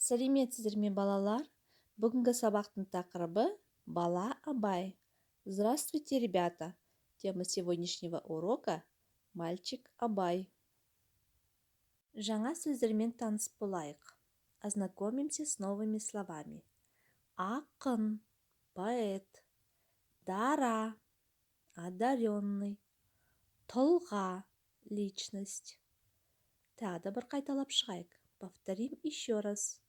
Сәлеметсіздер ме, балалар! Бүгінгі сабақтың тақырыбы – бала Абай. Здравствуйте, ребята! Тема сегодняшнего урока – мальчик Абай. Жаңа сөздермен таныс болайық. Ознакомимся с новыми словами. Ақын – поэт, дара – одаренный, тұлға – личность. Тағы да бір қайталап шығайық. Повторим еще раз.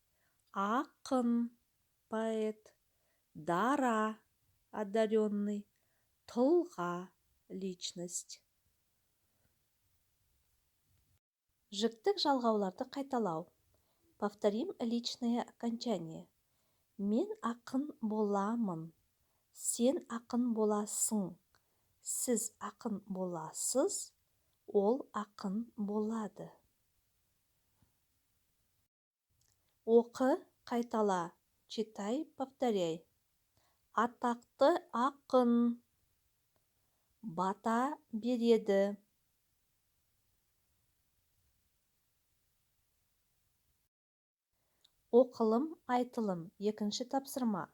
Ақын – поэт, дара – одаренный, тұлға – личность. Жіктік жалғауларды қайталау. Повторим личное окончание. Мен ақын боламын, сен ақын боласың, сіз ақын боласыз, ол ақын болады. Оқы, қайтала. Читай, повторяй. Атақты ақын бата береді. Оқылым, айтылым. Екінші тапсырма.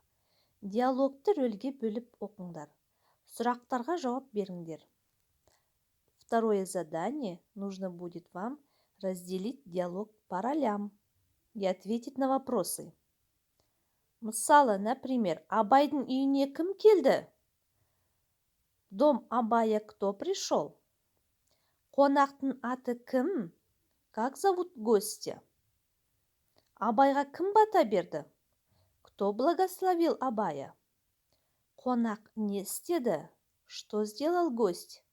Диалогты рөлге бөліп оқыңдар, сұрақтарға жауап беріңдер. Второе задание: нужно будет вам разделить диалог по ролям и ответить на вопросы. Мысалы, например, Абайдың үйіне кім келді? В дом Абая кто пришел? Қонақтың аты кім? Как зовут гостя? Абайға кім бата берді? Кто благословил Абая? Қонақ не істеді? Что сделал гость?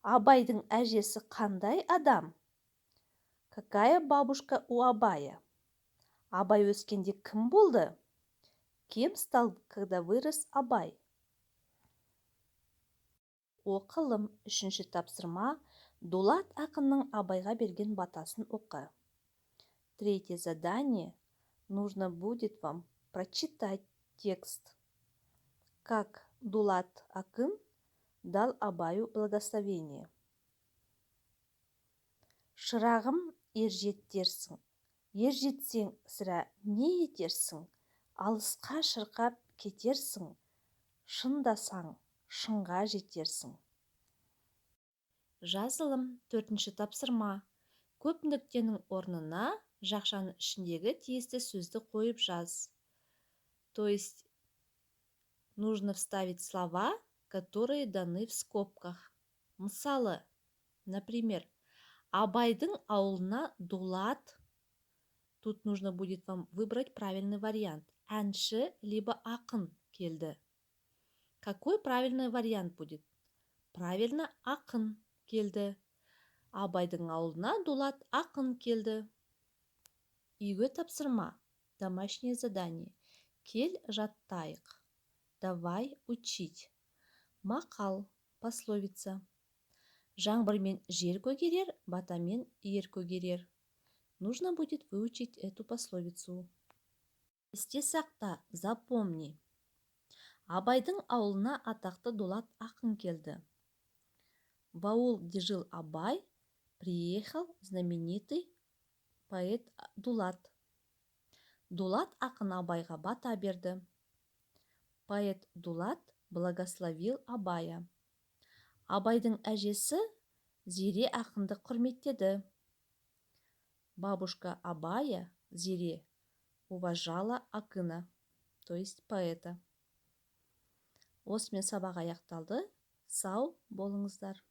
Абайдың әжесі қандай адам? Какая бабушка у Абая? Абай өскенде кім болды? Кем стал, когда вырос, Абай? Оқылым. Үшінші тапсырма. Дулат ақынның Абайға берген батасын оқы. Третье задание: нужно будет вам прочитать текст, как Дулат акын дал Абаю благословение. Шырағым, ержетерсің, ержетсең, сірә, не етерсің? Алысқа шырқап кетерсің, шындасаң, шыңға жетерсің. Жазылым. Төртінші тапсырма. Көп нүктенің орнына жақшаның ішіндегі тиісті сөзді қойып жаз. То есть нужно вставить слова, которые даны в скобках. Мысалы, например, Абайдың ауылына Дулат. Тут нужно будет вам выбрать правильный вариант: әнші либо ақын келді. Какой правильный вариант будет? Правильно, ақын келді. Абайдың ауылына Дулат ақын келді. Үйге тапсырма. Домашнее задание. Кел, жаттайық. Давай учить. Мақал, пословица. Жаңбырмен жер көгерер, батамен ер көгерер. Нужно будет выучить эту пословицу. Есте сақта, запомни. Абайдың ауылына атақты Дулат ақын келді. В аул, где жил Абай, приехал знаменитый поэт Дулат. Дулат ақын Абайға бата берді. Поэт Дулат благословил Абая. Абайдың әжесі Зере ақынды құрметтеді. Бабушка Абая Зере уважала акына, то есть поэта. Осымен сабақ аяқталды. Сау болыңыздар!